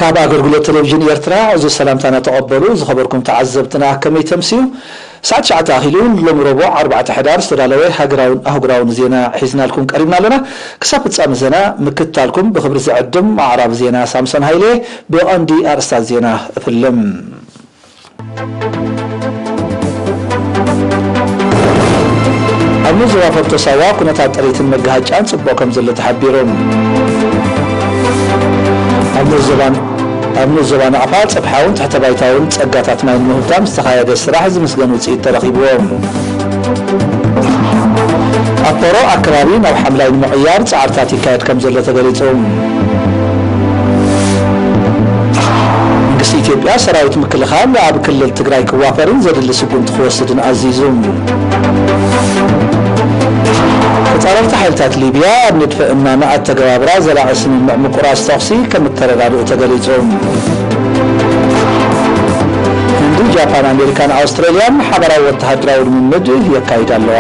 ኣብ ኣገልግሎት ቴሌቪዥን ኤርትራ እዚ ሰላምታና ተቐበሉ። ዝኸበርኩም ተዓዘብትና ከመይ ተምስዩ? ሰዓት ትሽዓተ ኣኺሉ ሎሚ ረቡዕ ኣርባዕተ ሕዳር ዝተዳለወ ሃገራውን ኣህጉራውን ዜና ሒዝናልኩም ቀሪብና ኣለና። ክሳብ ፍጻመ ዜና ምክትታልኩም ብኽብሪ ዝዕድም ኣዕራብ ዜና ሳምሶን ሃይለ። ብቐንዲ ኣርእስታት ዜና እፍልም። ኣብ ንኡስ ዞባ ፎርቶ ሳዋ ኩነታት ጥሪትን መጋሃጫን ጽቡቕ ከም ዘሎ ተሓቢሩ። ኣብ ንኡስ ዞባ ኣብ ንኡስ ዞባ ናቕፋ ጽፍሓውን ትሕተ ባይታውን ጸጋታት ማይ ንምህብታም ዝተኻየደ ስራሕ ዝምስገን ውጽኢት ተረኺብዎ። ኣብ ፖሮ ኣከባቢ ናብ ሓምላይ ንምቕያር ጻዕርታት ይካየድ ከም ዘሎ ተገሊጹ። መንግስቲ ኢትዮጵያ ሰራዊት ምክልኻል ኣብ ክልል ትግራይ ክዋፈርን ዘድሊ ስጉምቲ ክወስድን ኣዚዙ። ተጻረርቲ ሓይልታት ሊብያ ኣብ ንድፈ እማመ ኣተገባብራ ዘላቒ ስምምዕ ምቁራጽ ተኹሲ ከም እተረዳድኡ ተገሊጹ። ህንዲ፣ ጃፓን፣ ኣሜሪካን ኣውስትራልያን ሓበራዊ ወተሃደራዊ ልምምድ የካይዳ ኣለዋ።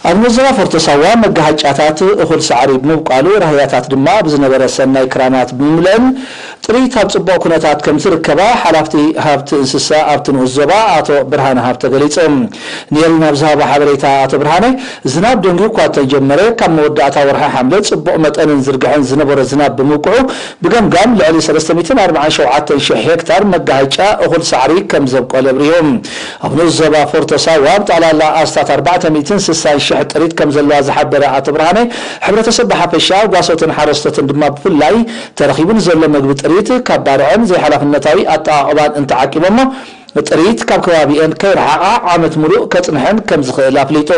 ኣብ ንኡስ ዞባ ፎርቶ ሳዋ መጋሃጫታት እኹል ሳዕሪ ብምብቋሉ፣ ራህያታት ድማ ኣብ ዝነበረ ሰናይ ክራማት ብምምልእን ጥሪት ኣብ ጽቡቕ ኩነታት ከም ዝርከባ ሓላፍቲ ሃብቲ እንስሳ ኣብቲ ንኡስ ዞባ ኣቶ ብርሃነ ሃብተ ገሊጾም። ንኤሪና ኣብ ዝሃቦ ሓበሬታ ኣቶ ብርሃነ፣ ዝናብ ደንጉዩ እኳ እንተጀመረ፣ ካብ መወዳእታ ወርሒ ሓምለ ጽቡቕ መጠንን ዝርግሐን ዝነበሮ ዝናብ ብምብቅዑ፣ ብገምጋም ልዕሊ ሰለስተ ሚእትን ኣርባዓን ሸውዓተን ሽሕ ሄክታር መጋሃጫ እኹል ሳዕሪ ከም ዘብቆለ ኣብሪሁ። ኣብ ንኡስ ዞባ ፎርቶ ሳዋ ብጠቕላላ ኣስታት ኣርባዕተ ሚእትን ስሳን ሽሕ ጥሪት ከም ዘለዋ ዝሓበረ ኣቶ ብርሃነ፣ ሕብረተሰብ ብሓፈሻ፣ ጓሶትን ሓረስቶትን ድማ ብፍላይ ተረኺቡ ንዘሎ መግቢ ጥሪት ካብ ባርዕን ዘይሓላፍነታዊ ኣጠቓቕባን እንተዓቂቦሞ፣ ጥሪት ካብ ከባቢኤን ከይረሓቓ ዓመት ሙሉእ ከጽንሐን ከም ዝኽእል ኣፍሊጡ።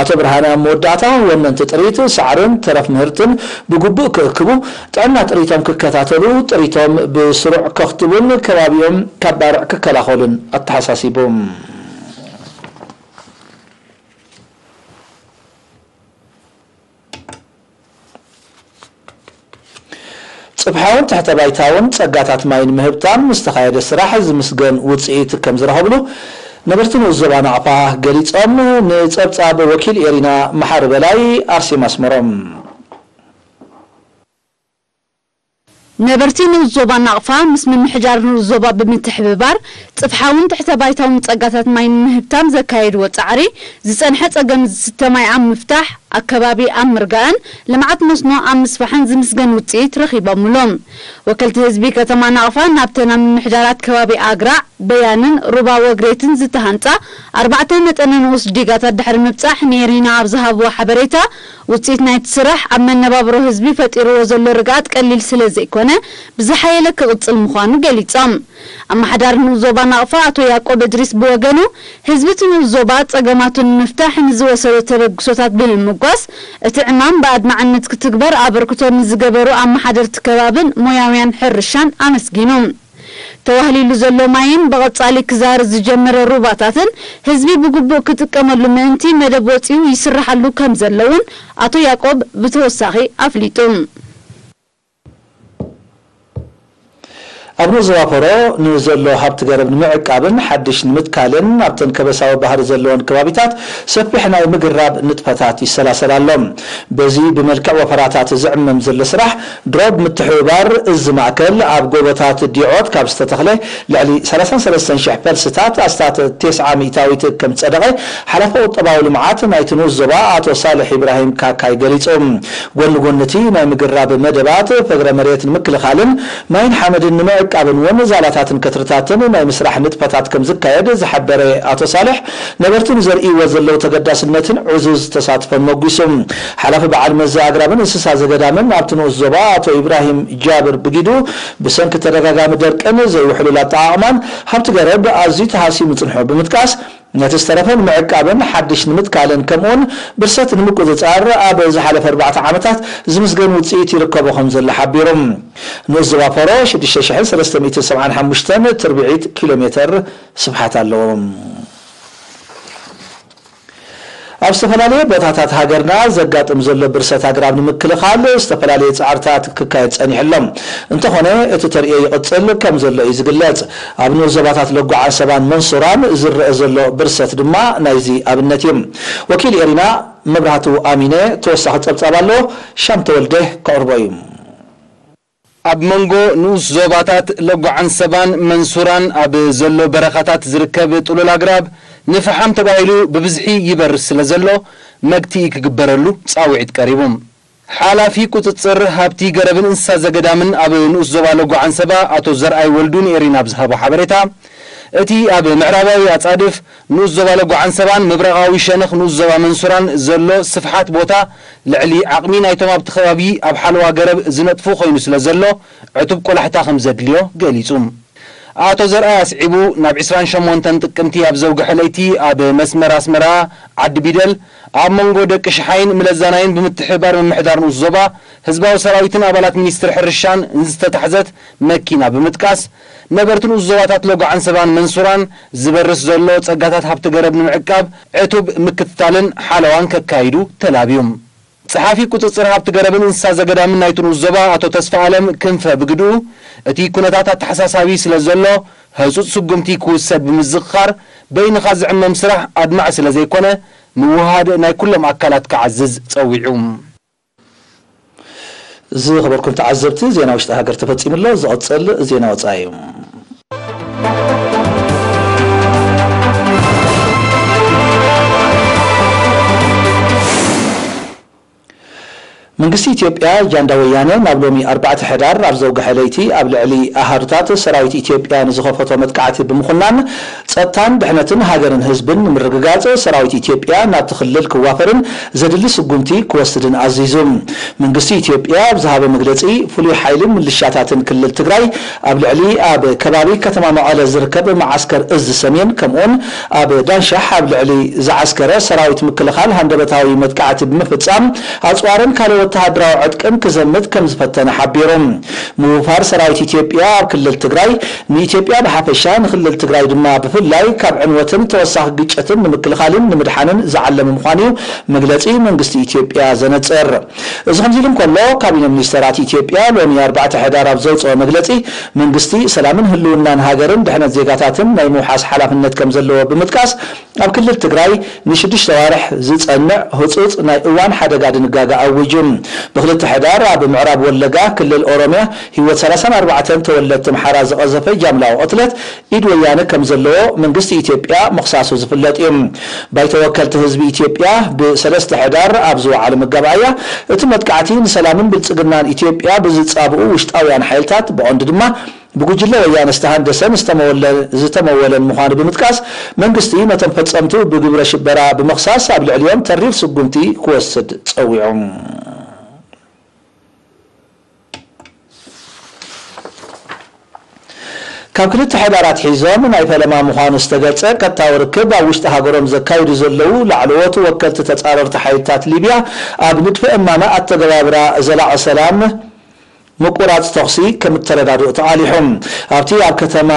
ኣቶ ብርሃነ ኣብ መወዳእታ፣ ወነንቲ ጥሪት ሳዕርን ተረፍ ምህርትን ብግቡእ ክእክቡ፣ ጥዕና ጥሪቶም ክከታተሉ፣ ጥሪቶም ብስሩዕ ከኽትቡን ከባቢኦም ካብ ባርዕ ክከላኸሉን ኣተሓሳሲቡ። ጽፍሓውን ትሕተ ባይታውን ጸጋታት ማይ ንምህብታም ዝተኻየደ ስራሕ ዝምስገን ውጽኢት ከም ዝረኸብሉ ነበርቲ ንኡስ ዞባ ናቕፋ ገሊጾም። ንጸብጻብ ወኪል ኤሪና መሓሪ በላይ፣ ኣርሴማ ኣስመሮም። ነበርቲ ንኡስ ዞባ ናቕፋ ምስ ምምሕዳር ንኡስ ዞባ ብምትሕብባር ጽፍሓውን ትሕተ ባይታውን ጸጋታት ማይ ንምህብታም ዘካየድዎ ጻዕሪ፣ ዝጸንሐ ጸገም ዝስተ ማይ ኣብ ምፍታሕ፣ ኣከባቢ ኣብ ምርጋእን ልምዓት መስኖ ኣብ ምስፋሕን ዝምስገን ውጽኢት ረኺቦምሎም። ወከልቲ ህዝቢ ከተማ ናቕፋ ናብተን ኣብ ምምሕዳራት ከባቢ ኣግራዕ፣ በያንን ሩባ ወግሬትን ዝተሃንጻ ኣርባዕተ መጠነ ንኡስ ዲጋታት ድሕሪ ምብጻሕ፣ ንኤሪና ኣብ ዝሃብዎ ሓበሬታ፣ ውጽኢት ናይቲ ስራሕ ኣብ መነባብሮ ህዝቢ ፈጢርዎ ዘሎ ርግኣት ቀሊል ስለ ዘይኮነ፣ ብዝሓየለ ክቕጽል ምዃኑ ገሊጾም። ኣመሓዳሪ ንኡስ ዞባ ናቕፋ ኣቶ ያዕቆብ እድሪስ ብወገኑ፣ ህዝቢ እቲ ንኡስ ዞባ ጸገማቱ ንምፍታሕ ንዝወሰዶ ተበግሶታት ብምምጓስ፣ እቲ ዕማም ብኣድማዕነት ክትግበር ኣበርክቶ ንዝገበሩ ኣመሓደርቲ ከባብን ሞያውያን ሕርሻን ኣመስጊኑ። ተዋህሊሉ ዘሎ ማይን ብቐጻሊ ክዛር ዝጀመረ ሩባታትን ህዝቢ ብግቡእ ክጥቀመሉ ምእንቲ መደብ ወጺኡ ይስርሓሉ ከም ዘለውን ኣቶ ያዕቆብ ብተወሳኺ ኣፍሊጡ። ኣብ ንኡስ ዞባ ፎሮ ንዘሎ ሃብቲ ገረብ ንምዕቃብን ሓድሽ ንምትካልን ኣብተን ከበሳዊ ባህሪ ዘለወን ከባቢታት ሰፊሕ ናይ ምግራብ ንጥፈታት ይሰላሰል ኣሎ። በዚ ብመልክዕ ወፈራታት ዝዕመም ዘሎ ስራሕ ድሮ ብምትሕብባር እዚ ማእከል ኣብ ጎቦታት ዲዖት ካብ ዝተተኽለ ልዕሊ ሰላሳን ሰለስተን ሽሕ ፈልስታት ኣስታት ተስዓ ሚእታዊት ከም ዝጸደቐ ሓላፊ ቁጠባዊ ልምዓት ናይቲ ንኡስ ዞባ ኣቶ ሳልሕ ኢብራሂም ካካይ ገሊጹ። ጎኒ ጎኒ እቲ ናይ ምግራብ መደባት፣ ፈግረ መሬት ንምክልኻልን ማይን ሓመድን ንምዕቃብን እውን ዛላታትን ከትርታትን ናይ ምስራሕ ንጥፈታት ከም ዝካየድ ዝሓበረ ኣቶ ሳልሕ፣ ነበርቲ ንዘርእይዎ ዘለዉ ተገዳስነትን ዕዙዝ ተሳትፎን መጒሱ። ሓላፊ በዓል መዚ ኣግራብን እንስሳ ዘገዳምን ኣብቲ ንኡስ ዞባ ኣቶ ኢብራሂም ጃብር ብጊዱ፣ ብሰንኪ ተደጋጋሚ ደርቅን ዘይውሕሉል ኣጠቓቕማን ሃብቲ ገረብ ኣዝዩ ተሃስዩ ምጽንሑ ብምጥቃስ፣ ነቲ ዝተረፈ ንምዕቃብን ሓድሽ ንምትካልን ከምኡውን ብርሰት ንምቁጽጻር ኣብ ዝሓለፈ ኣርባዕተ ዓመታት ዝምስገን ውጽኢት ይርከቦ ከም ዘሎ ሓቢሩ። ንኡስ ዞባ ፎሮ ሽዱሽተ ሽሕን ሰለስተ ሚእትን ሰብዓን ሓሙሽተን ትርብዒት ኪሎ ሜተር ስፍሓት ኣለዎ። ኣብ ዝተፈላለየ ቦታታት ሃገርና ዘጋጥም ዘሎ ብርሰት ኣግራብ ንምክልኻል ዝተፈላለየ ጻዕርታት ክካየድ ጸኒሑ ኣሎ። እንተኾነ፣ እቲ ተርእዮ ይቕጽል ከም ዘሎ እዩ ዝግለጽ። ኣብ ንኡስ ዞባታት ለጎ ዓንሰባን መንሱራን ዝረአ ዘሎ ብርሰት ድማ ናይዚ ኣብነት እዩ። ወኪል ኤሪና መብራህቱ ኣሚነ ተወሳኺ ጸብጻብ ኣሎ፣ ሻም ተወልደ ከቕርቦ እዩ። ኣብ መንጎ ንኡስ ዞባታት ለጎ ዓንሰባን መንሱራን ኣብ ዘሎ በረኻታት ዝርከብ ጥሉል ኣግራብ ንፈሓም ተባሂሉ ብብዝሒ ይበርስ ስለ ዘሎ፣ መግትኢ ክግበረሉ ጻውዒት ቀሪቡ። ሓላፊ ቁጽጽር ሃብቲ ገረብን እንስሳ ዘገዳምን ኣብ ንኡስ ዞባ ለጎ ዓንሰባ ኣቶ ዘርኣይ ወልዱ ንኤሪና ኣብ ዝሃቦ ሓበሬታ፣ እቲ ኣብ ምዕራባዊ ኣጻድፍ ንኡስ ዞባ ለጎ ዓንሰባን ምብራቓዊ ሸነኽ ንኡስ ዞባ መንሱራን ዘሎ ስፍሓት ቦታ ልዕሊ ዓቕሚ ናይቶም ኣብቲ ከባቢ ኣብ ሓለዋ ገረብ ዝነጥፉ ኮይኑ ስለ ዘሎ፣ ዕቱብ ቆላሕታ ከም ዘድልዮ ገሊጹ። ኣቶ ዘርኣይ ኣስዒቡ፣ ናብ ዕስራን ሸሞንተን ጥቅምቲ ኣብ ዘውግሐ ለይቲ ኣብ መስመር ኣስመራ ዓዲ ቢደል ኣብ መንጎ ደቂ ሽሓይን ምለዛናይን ብምትሕብባር ምምሕዳር ንኡስ ዞባ፣ ህዝባዊ ሰራዊትን ኣባላት ሚኒስትሪ ሕርሻን ዝተታሕዘት መኪና ብምጥቃስ፣ ነበርቲ ንኡስ ዞባታት ሎጎ ዓንሰባን መንሱራን ዝበርስ ዘሎ ጸጋታት ሃብቲ ገረብ ንምዕቃብ ዕቱብ ምክትታልን ሓለዋን ከካይዱ ተላብዩ። ጸሓፊ ቁጽጽር ሃብቲ ገረብን እንስሳ ዘገዳምን ናይቲ ንኡስ ዞባ ኣቶ ተስፋ ኣለም ክንፈ ብግድኡ፣ እቲ ኩነታት ኣተሓሳሳቢ ስለ ዘሎ፣ ህጹጽ ስጉምቲ ክውሰድ ብምዝኽኻር፣ በይንኻ ዝዕመም ስራሕ ኣድማዒ ስለ ዘይኮነ፣ ምውህሃድ ናይ ኩሎም ኣካላት ክዓዝዝ ጸዊዑ። ዝኸበርኩም ተዓዘብቲ፣ ዜና ውሽጢ ሃገር ተፈጺሙ ኣሎ። ዝቐጽል ዜና ወጻኢ እዩ። መንግስቲ ኢትዮጵያ፣ ጃንዳ ወያነ፣ ናብ ሎሚ ኣርባዕተ ሕዳር ኣብ ዘውግሐ ለይቲ ኣብ ልዕሊ ኣሃዱታት ሰራዊት ኢትዮጵያ ንዝኸፈቶ መጥቃዕቲ ብምኹናን፣ ጸጥታን ድሕነትን ሃገርን ህዝብን ንምርግጋጽ፣ ሰራዊት ኢትዮጵያ ናብቲ ክልል ክዋፈርን ዘድሊ ስጉምቲ ክወስድን ኣዚዙ። መንግስቲ ኢትዮጵያ ኣብ ዝሃቦ መግለጺ፣ ፍሉይ ሓይልን ምልሻታትን ክልል ትግራይ ኣብ ልዕሊ ኣብ ከባቢ ከተማ መቐለ ዝርከብ መዓስከር እዚ ሰሜን፣ ከምኡውን ኣብ ዳንሻሕ ኣብ ልዕሊ ዝዓስከረ ሰራዊት ምክልኻል ሃንደበታዊ መጥቃዕቲ ብምፍጻም፣ ኣጽዋርን ካልእ ወተሃደራዊ ዕጥቅን ክዘምት ከም ዝፈተነ ሓቢሩ። ምውፋር ሰራዊት ኢትዮጵያ ኣብ ክልል ትግራይ ንኢትዮጵያ ብሓፈሻ፣ ንክልል ትግራይ ድማ ብፍላይ ካብ ዕንወትን ተወሳኺ ግጭትን ንምክልኻልን ንምድሓንን ዝዓለመ ምዃኑ እዩ መግለጺ መንግስቲ ኢትዮጵያ ዘነጽር። እዚ ከምዚ ኢሉ እንከሎ፣ ካቢነ ሚኒስተራት ኢትዮጵያ ሎሚ ኣርባዕተ ሕዳር ኣብ ዘውጽኦ መግለጺ፣ መንግስቲ ሰላምን ህልውናን ሃገርን ድሕነት ዜጋታትን ናይ ምውሓስ ሓላፍነት ከም ዘለዎ ብምጥቃስ፣ ኣብ ክልል ትግራይ ንሽዱሽተ ኣዋርሕ ዝጸንዕ ህጹጽ ናይ እዋን ሓደጋ ድንጋገ ኣዊጁ። ብክልተ ሕዳር ኣብ ምዕራብ ወለጋ ክልል ኦሮምያ ህይወት ሰላሳን ኣርባዕተን ተወለድቲ ኣምሓራ ዝቐዘፈ ጃምላዊ ቅትለት ኢድ ወያነ ከም ዘለዎ መንግስቲ ኢትዮጵያ ምኽሳሱ ዝፍለጥ እዩ። ባይቶ ወከልቲ ህዝቢ ኢትዮጵያ ብሰለስተ ሕዳር ኣብ ዝወዓለ መጋባእያ፣ እቲ መጥቃዕቲ ንሰላምን ብልጽግናን ኢትዮጵያ ብዝጻብኡ ውሽጣውያን ሓይልታት፣ ብቐንዱ ድማ ብጉጅለ ወያነ ዝተሃንደሰን ዝተመወለ-፣ ዝተመወለን ምዃኑ ብምጥቃስ፣ መንግስቲ ነቶም ፈጸምቱ ብግብረ ሽበራ ብምኽሳስ ኣብ ልዕሊኦም ተሪር ስጉምቲ ክወስድ ጸዊዑ። ካብ ክልተ ሕዳር ኣትሒዞም ናይ ፈለማ ምዃኑ ዝተገልጸ ቀጥታዊ ርክብ ኣብ ውሽጢ ሃገሮም ዘካይዱ ዘለዉ ላዕለዎት ወከልቲ ተጻረርቲ ሓይልታት ሊብያ፣ ኣብ ንድፈ እማመ ኣተገባብራ ዘላቒ ሰላም ምቁራጽ ተኹሲ ከም እተረዳድኡ ተቓሊሑ። ኣብቲ ኣብ ከተማ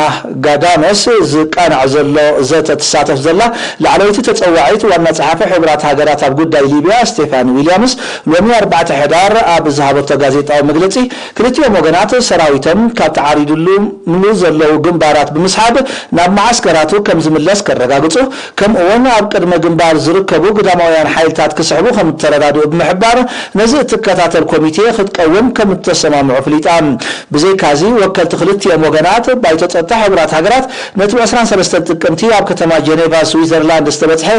ጋዳመስ ዝቃናዕ ዘሎ ዘተ ትሳተፍ ዘላ ላዕለወይቲ ተጸዋዒት ዋና ጸሓፊ ሕቡራት ሃገራት ኣብ ጉዳይ ሊብያ ስቴፋኒ ዊልያምስ ሎሚ ኣርባዕተ ሕዳር ኣብ ዝሃበቶ ጋዜጣዊ መግለጺ፣ ክልቲኦም ወገናት ሰራዊቶም ካብ ተዓሪድሉ ምሉ ዘለዉ ግንባራት ብምስሓብ ናብ መዓስከራቱ ከም ዝምለስ ከረጋግጹ፣ ከምኡውን ኣብ ቅድመ ግንባር ዝርከቡ ግዳማውያን ሓይልታት ክስሕቡ ከም እተረዳድኡ ብምሕባር፣ ነዚ እትከታተል ኮሚቴ ክትቀውም ከም እተሰማምዑ ኣፍሊጣ። ብዘይካዚ፣ ወከልቲ ክልቲኦም ወገናት፣ ባይቶ ጸጥታ ሕቡራት ሃገራት ነቲ ብ ዕስራን ሰለስተን ጥቅምቲ ኣብ ከተማ ጀኔቫ ስዊዘርላንድ ዝተበጽሐ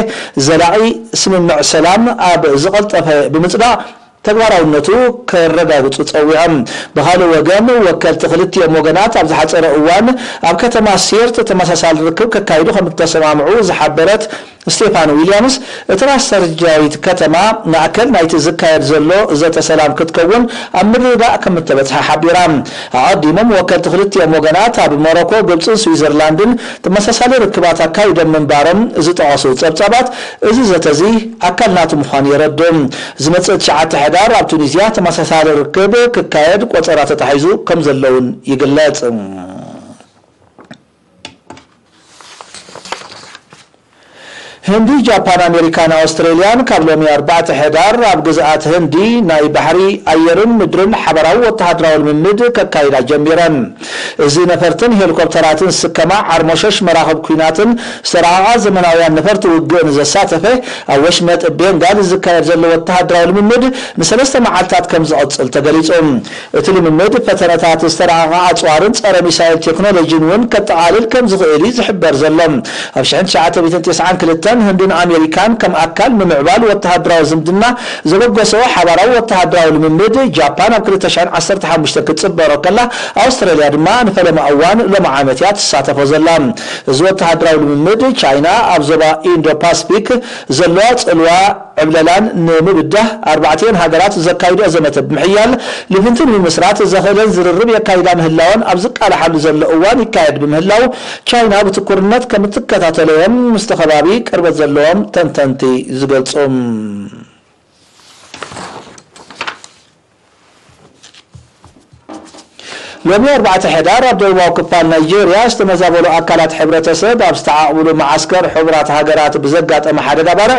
ዘላቒ ስምምዕ ሰላም ኣብ ዝቐልጠፈ ብምጽዳቕ፣ ተግባራውነቱ ከረጋግጹ ጸዊዖም። ብኻልእ ወገን፣ ወከልቲ ክልቲኦም ወገናት ኣብ ዝሓጸረ እዋን ኣብ ከተማ ሴርት ተመሳሳሊ ርክብ ከካይዱ ከም እተሰማምዑ ዝሓበረት ስቴፋን ዊልያምስ፣ እቲ ራስተርጃዊት ከተማ ማእከል ናይቲ ዝካየድ ዘሎ ዘተ ሰላም ክትከውን ኣብ ምርድዳእ ከም እተበጽሐ ሓቢራ። ኣቐዲሞም ወከልቲ ክልቲኦም ወገናት ኣብ ሞሮኮ፣ ግብጽን ስዊዘርላንድን ተመሳሳሊ ርክባት ኣካይዶም ምንባሮም ዝጠቐሱ ጸብጻባት፣ እዚ ዘተ እዚ ኣካል ናቱ ምዃኑ የረድኡ። ዝመጽእ ትሽዓተ ሕዳር ኣብ ቱኒዝያ ተመሳሳሊ ርክብ ክካየድ ቆጸራ ተታሒዙ ከም ዘሎ እውን ይግለጽ። ህንዲ፣ ጃፓን፣ ኣሜሪካን ኣውስትሬልያን ካብ ሎሚ ኣርባዕተ ሕዳር ኣብ ግዝኣት ህንዲ ናይ ባሕሪ፣ ኣየርን ምድርን ሓበራዊ ወተሃደራዊ ልምምድ ከካይዳ ጀሚረን። እዚ ነፈርትን ሄሊኮፕተራትን ዝስከማ ዓርሞሸሽ መራኽብ ኲናትን ዝተራቐቓ ዘመናውያን ነፈርቲ ውግእን ዘሳተፈ ኣብ ወሽመጥ ቤንጋል ዝካየድ ዘሎ ወተሃደራዊ ልምምድ ንሰለስተ መዓልታት ከም ዝቐጽል ተገሊጹ። እቲ ልምምድ ፈተነታት ዝተራቐቓ ኣጽዋርን ጸረ ሚሳይል ቴክኖሎጂን እውን ከጠቓልል ከም ዝኽእል እዩ ዝሕበር ዘሎ። ኣብ ሽሕን ትሽዓተ ሚእትን ተስዓን ክልተን ህንድን ኣሜሪካን ከም ኣካል ምምዕባል ወተሃደራዊ ዝምድና ዘበገሰኦ ሓባራዊ ወተሃደራዊ ልምምድ ጃፓን ኣብ ክልተ ሽሕን ዓሰርተ ሓሙሽተን ክትጽበሮ ከላ፣ ኣውስትራልያ ድማ ንፈለማ እዋን ሎሚ ዓመት እያ ትሳተፎ ዘላ። እዚ ወተሃደራዊ ልምምድ ቻይና ኣብ ዞባ ኢንዶ ፓስፊክ ዘለዋ ጽልዋ ዕብለላን ንምብዳህ ኣርባዕቲኤን ሃገራት ዘካይድኦ ዘመተ ብምሕያል ልፍንቲ ንምምስራት ዘኽእለን ዝርርብ የካይዳ ምህላወን ኣብ ዝቃልሓሉ ዘሎ እዋን ይካየድ ብምህላው ቻይና ብትኩርነት ከም እትከታተሎ እዮም ምስቲ ከባቢ ቅርበት ዘለዎም ተንተንቲ ዝገልጹ። ሎሚ ኣርባዕተ ሕዳር ኣብ ደቡባዊ ክፋል ናይጄርያ ዝተመዛበሉ ኣካላት ሕብረተሰብ ኣብ ዝተዓቕብሉ መዓስከር ሕቡራት ሃገራት ብዘጋጠመ ሓደጋ ባርዕ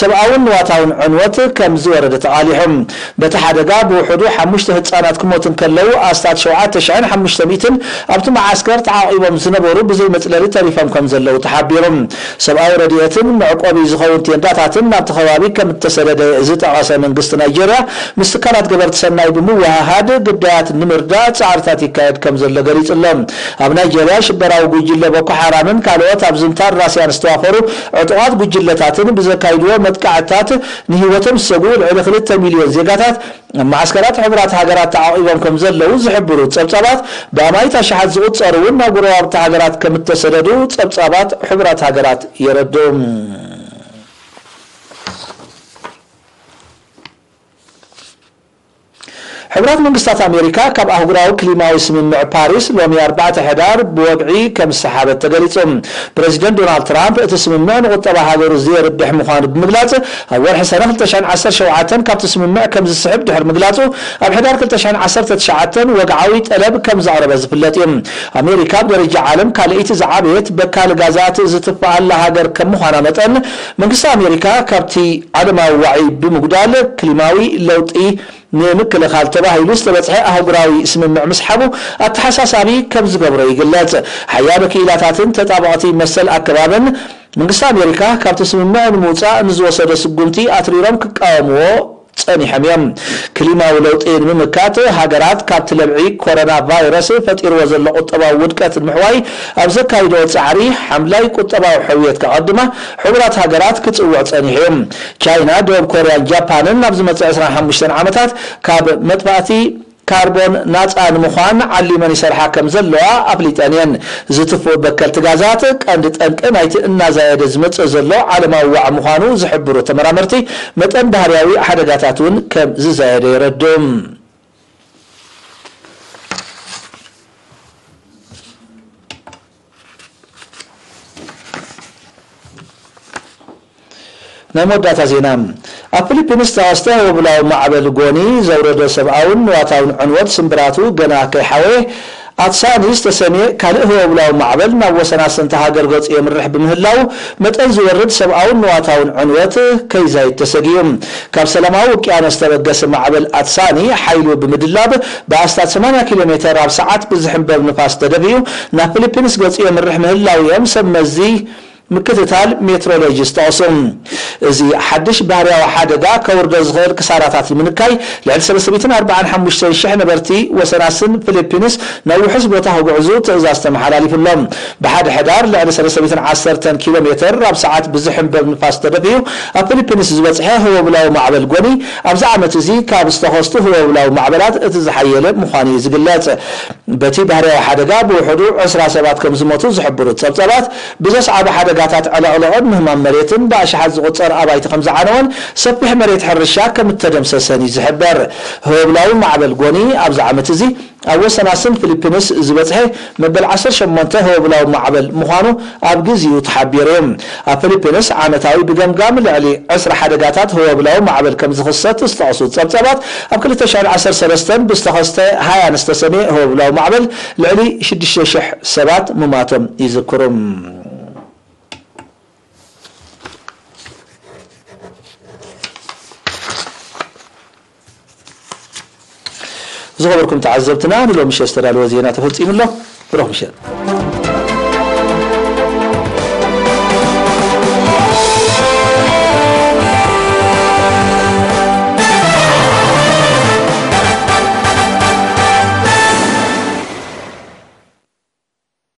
ሰብኣውን ንዋታውን ዕንወት ከም ዝወረደ ተቓሊሑ። በቲ ሓደጋ ብውሕዱ ሓሙሽተ ህጻናት ክሞቱ እንከለዉ ኣስታት ሸውዓተ ሽሕን ሓሙሽተ ሚእትን ኣብቲ መዓስከር ተዓቒቦም ዝነበሩ ብዘይ መጽለሊ ተሪፎም ከም ዘለዉ ተሓቢሩ። ሰብኣዊ ረድኤትን መዕቆቢ ዝኸውን ቴንዳታትን ናብቲ ከባቢ ከም እተሰደደ ዝጠቐሰ መንግስቲ ናይጄርያ ምስ ትካላት ገበርቲ ሰናይ ብምውሃሃድ ግዳያት ንምርዳእ ጻዕርታት ይካየድ ከም ዘሎ ገሊጹ ኣሎ። ኣብ ናይጄርያ ሽበራዊ ጉጅለ ቦኮ ሓራምን ካልኦት ኣብ ዝምታን ራስያን ዝተዋፈሩ ዕጡቓት ጉጅለታትን ብዘካይድዎ መጥቃዕትታት ንህይወቶም ዝሰግኡ ልዕሊ ክልተ ሚልዮን ዜጋታት ኣብ ማዓስከራት ሕቡራት ሃገራት ተዓቒቦም ከም ዘለዉ ዝሕብሩ ጸብጻባት፣ ብኣማኢት ኣሽሓት ዝቑጸሩ እውን ናብ ጎረባብቲ ሃገራት ከም እተሰደዱ ጸብጻባት ሕቡራት ሃገራት የረድኡ። ሕቡራት መንግስታት ኣሜሪካ ካብ ኣህጉራዊ ክሊማዊ ስምምዕ ፓሪስ ሎሚ ኣርባዕተ ሕዳር ብወግዒ ከም ዝሰሓበት ተገሊጹ። ፕረዚደንት ዶናልድ ትራምፕ እቲ ስምምዕ ንቁጠባ ሃገሩ ዘየርብሕ ምዃኑ ብምግላጽ፣ ኣብ ወርሒ ሰነ ክልተ ሽሕን ዓሰርተ ሸውዓተን ካብቲ ስምምዕ ከም ዝስሕብ ድሕሪ ምግላጹ፣ ኣብ ሕዳር ክልተ ሽሕን ዓሰርተ ትሽዓተን ወግዓዊ ጠለብ ከም ዘቕረበ ዝፍለጥ እዩ። ኣሜሪካ ብደረጃ ዓለም ካልኣይቲ ዝዓበየት በካል ጋዛት ዝትፍኣላ ሃገር ከም ምዃና መጠን፣ መንግስቲ ኣሜሪካ ካብቲ ዓለማዊ ዋዒ ብምጉዳል ክሊማዊ ለውጢ ንምክልኻል ተባሂሉ ዝተበጽሐ ኣህጉራዊ ስምምዕ ምስሓቡ ኣተሓሳሳቢ ከም ዝገብሮ ይግለጽ። ሓያሎ ክኢላታትን ተጣበቕቲ መሰል ኣከባብን መንግስቲ ኣሜሪካ ካብቲ ስምምዕ ንምውጻእ ንዝወሰዶ ስጉምቲ ኣትሪሮም ክቃወምዎ ጸኒሖም እዮም። ክሊማዊ ለውጢ ንምምካት ሃገራት ካብቲ ለብዒ ኮሮና ቫይረስ ፈጢርዎ ዘሎ ቁጠባዊ ውድቀት ንምሕዋይ ኣብ ዘካይድኦ ጻዕሪ ሓምላይ ቁጠባዊ ሕውየት ከቐድማ ሕቡራት ሃገራት ክጽውዕ ጸኒሑ እዩ። ቻይና፣ ደቡብ ኮርያን ጃፓንን ኣብ ዝመጽእ ዕስራን ሓሙሽተን ዓመታት ካብ መጥፋእቲ ካርቦን ናጻ ንምዃን ዓሊመን ይሰርሓ ከም ዘለዋ ኣፍሊጠን እየን። ዝትፍኡ በከልቲ ጋዛት ቀንዲ ጠንቂ ናይቲ እናዛየደ ዝመጽእ ዘሎ ዓለማዊ ዋዕ ምዃኑ ዝሕብሩ ተመራመርቲ፣ መጠን ባህርያዊ ሓደጋታት እውን ከም ዝዛየደ የረድኡ። ናይ መወዳእታ ዜና። ኣብ ፊሊፒንስ ዝተኸስተ ህወብላዊ ማዕበል ጎኒ ዘውረዶ ሰብኣውን ንዋታውን ዕንወት ስምብራቱ ገና ከይሓወየ፣ ኣትሳኒ ዝተሰምየ ካልእ ህወብላዊ ማዕበል ናብ ወሰናስንቲ ሃገር ገጹ የምርሕ ብምህላው፣ መጠን ዝወርድ ሰብኣውን ንዋታውን ዕንወት ከይዛይድ ተሰጊኡ። ካብ ሰላማዊ ውቅያኖስ ዝተበገሰ ማዕበል ኣትሳኒ ሓይሉ ብምድላብ ብኣስታት ሰማንያ ኪሎ ሜተር ኣብ ሰዓት ብዝሕንበብ ንፋስ ተደፊኡ ናብ ፊሊፒንስ ገጹ የምርሕ ምህላው እዮም ሰብ መዚ ምክትታል ሜትሮሎጂ ዝጠቕሱ። እዚ ሓድሽ ባህርያዊ ሓደጋ ከውርዶ ዝኽእል ክሳራታት ንምንካይ፣ ልዕሊ ሰለስተ ሚእትን ኣርባዓን ሓሙሽተን ሽሕ ነበርቲ ወሰናስን ፊሊፒንስ ናብ ውሑስ ቦታ ክጉዕዙ ትእዛዝ ተመሓላሊፉሎም። ብሓደ ሕዳር ልዕሊ ሰለስተ ሚእትን ዓሰርተን ኪሎ ሜተር ኣብ ሰዓት ብዝሕንበብ ንፋስ ተደፊኡ ኣብ ፊሊፒንስ ዝበጽሐ ህወብላዊ ማዕበል ጎኒ፣ ኣብዚ ዓመት እዚ ካብ ዝተኸስቱ ህወብላዊ ማዕበላት እቲ ዝሓየለ ምዃኑ እዩ ዝግለጽ። በቲ ባህርያዊ ሓደጋ ብውሕዱ ዕስራ ሰባት ከም ዝሞቱ ዝሕብሩ ጸብጻባት፣ ብዘስዓቡ ሓደጋታት ዕለቕለቕን ምህማም መሬትን ብኣሽሓት ዝቑጸር ኣባይቲ ከም ዝዓነወን ሰፊሕ መሬት ሕርሻ ከም እተደምሰሰን እዩ ዝሕበር። ህወብላዊ ማዕበል ጎኒ ኣብዚ ዓመት እዚ ኣብ ወሰናስን ፊሊፒንስ ዝበጽሐ መበል ዓሰርተ ሸሞንተ ህወብላዊ ማዕበል ምዃኑ ኣብ ግዜኡ ተሓቢሩ እዩ። ኣብ ፊሊፒንስ ዓመታዊ ብገምጋም ልዕሊ ዕስራ ሓደጋታት ህወብላዊ ማዕበል ከም ዝኽሰት ዝጠቕሱ ጸብጻባት፣ ኣብ ክልተ ሽሕን ዓሰርተ ሰለስተን ብዝተኸስተ ሃያን ዝተሰምየ ህወብላዊ ማዕበል ልዕሊ ሽዱሽተ ሽሕ ሰባት ምማቶም ይዝክሩ። ዝኸበርኩም ተዓዘብትና፣ ንሎሚ ምሸት ዝተዳለወ ዜና ተፈጺሙ ኣሎ። ብሩኽ ምሸት።